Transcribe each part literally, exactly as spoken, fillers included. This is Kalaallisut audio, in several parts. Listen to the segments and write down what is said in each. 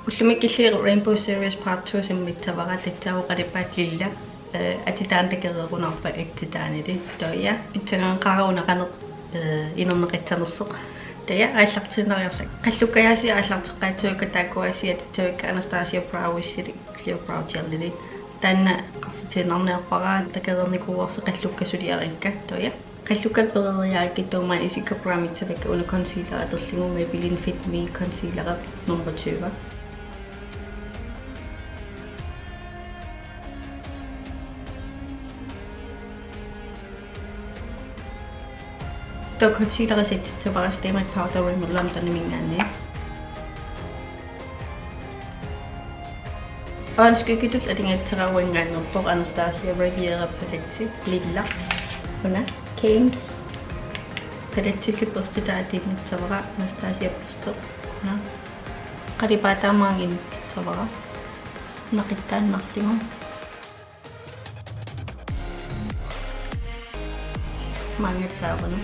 Ullumikkut Rainbow Series Part two sammissavara, tassa qalipaatit lilla. Eh, atitaanut takoreerunarpoq atitaanili. Taava ja, pitsanngoqqaaruna qanoq, eh, inerneqassanersoq. Taava ja, aallartiinnariarlunga. Qallukkajaasiit aallarteqqaassavakka, taakku aasiit atussavakka Anastasia Brow Wishili, Clear Brow Gelili. Taanna qarsitiinnarniarpara, takoreernikuuarsi qallukka suliarikka. Taava ja, qallukka pereeriarikka, taava maanna isikka primissavakka, una concealer atorlugu Maybelline Fit Me Concealer nummer tyve. Taava concealeri settissavara Stay Matte Powder Rimmel Londoniminngaanniit. Øjenskyggitut atugassara uanngaanneerpoq Anastasia Riviera paletti, lilla. Una Keynes palettillu børstitaa atuinnissavara, Anastasia børsti. Una qalipaataa maanga inississavara, naqittaannarlugu. Maanga saavana.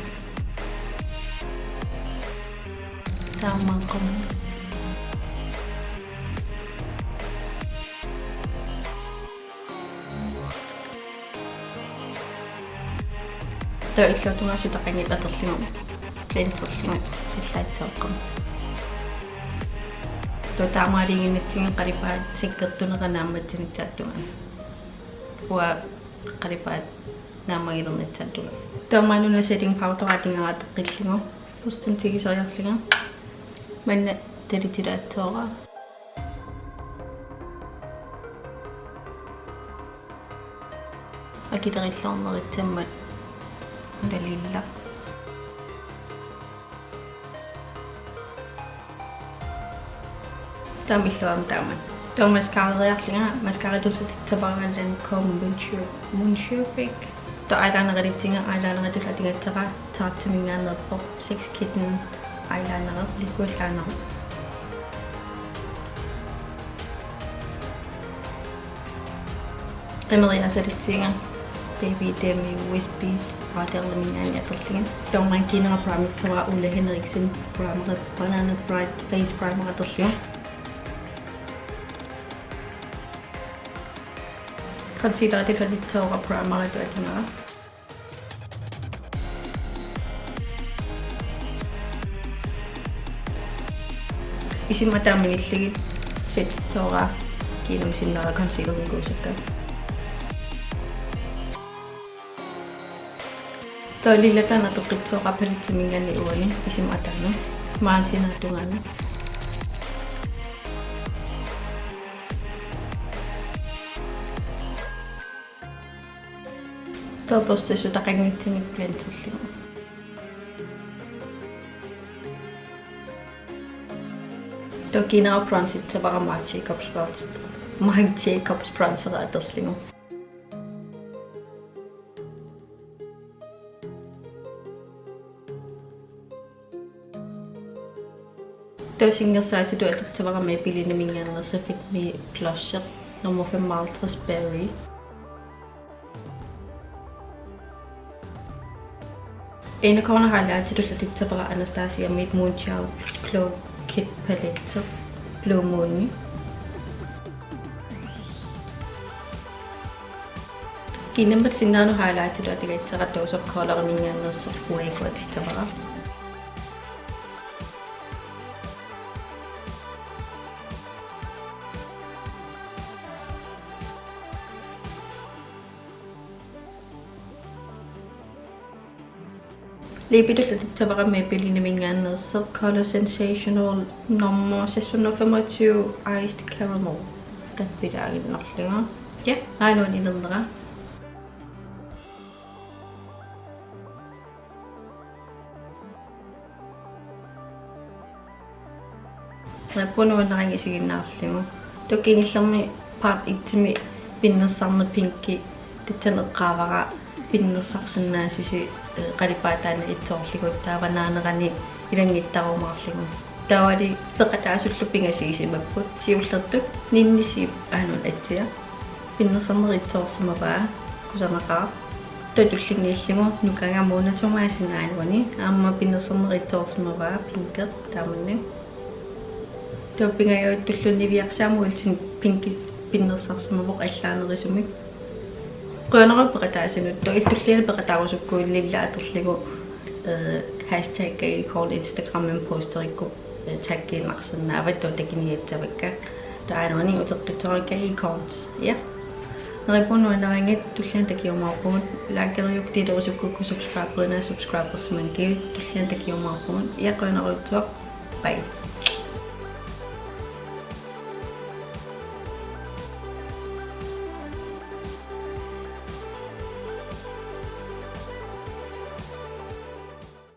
Taamaakkum. Taava illuatungaa sutaqanngitsoq atorlugu blenderlugu sillaatsoorama. Taava taamaaliiginnatsigit qalipaat sakkortunera naammassinissaata tungaanut. Uanga qalipaat naammagilernissaata tungaanut. Taava maanna una setting powder atugaara atoqqillugu. Børstimik tiguseriarlunga. Maanna talitilaatsoorama. Akileraluarnerissammat una lilla. Taava illuatungaa taama. Taava mascarariarlunga, mascaratut atussavara Lancôme Monsieur, Monsieur Fake. Taava eyelineritut, eyelineritut atugassara Tarteminngaanneerpoq Sex Kitten eyeliner, liquid liner. Qimeriaasalitsiga Baby Demi Wispies Ardelliminngaanniit atorlugu. Taava maanna kiinara primissavara Ole Henriksen primeri, Banana Bright Face Primer atorlugu. Concealeritut atussavara primeritut atugassara. Isima taamaniillugit settissavara kiinama sinnera concealerikuusakka. Taava lilla taanna atoqqissavara palettiminngaanniit uani isima taanna. Maanna sinnera tungaanut. Taava børsti sutaqanngitsumik blenderlugu. Taava kiinara bronzissavara Marc Jacobs bronze. Marc Jacobs bronzeri atorlugu. Taava singersaatitut atussavara Maybellineminngaanneersoq Fit Me blush nummer femoghalvtreds Berry. Inner corner highlightitut atussavara Anastasiamiit Moonchild Glow Kit palette Blue Moon. Kiinama sinnera highlightitut atugassara Dose of Colors-iminngaanneersoq Fuego atussavara. Lippitut atussavara Maybellineminngaanneersoq Color Sensational nummer seks hundrede og femogtyve Iced Caramel. Tappilaaginnarlunga. Ja, aajuna inernera. Nappunuannarangi isiginnaarlugu. Taava kingullermi part et-imi pinnersarneq pinki, tassani eqqaavara pinnersarsinnaasusi, eh, qalipaat taanna itsoorlugu, taava naanerani ilannguttarumaarlugu. Taavali peqataasullu pingasut isumapput, siullertut Ninni Siip aajuna atsia. Pinnersarneq itsoorsimavaa, kusanaqaaq. Taava tullinnguullugu nukanga Mona Thomassen aajuna, aamma pinnersarneq itsoorsimavaa, pinki taamannak. Taava pingajuat tulliani niviarsiarmut illit pinki pinnersarsimavoq allaanerusumik. Qujanarujussuaq peqataasunut, taava illit tulliani peqataarusukkuit lilla atorlugu, eh, hashtag Gay Econ Instagrammimi posterikku, eh, taggiinnarsinnaavat, taava takuneqassavakka. Taava aana uani uteqqitsoorukku Gay Econs. Ja. Neriuppunga nuannarigit, tulliani takujumaarpugut, likeriuk delerusukkukku subscriberinnaa subscribersimanngikkuit, tulliani takujumaarpugut, ja qujanarujussuaq. Bye.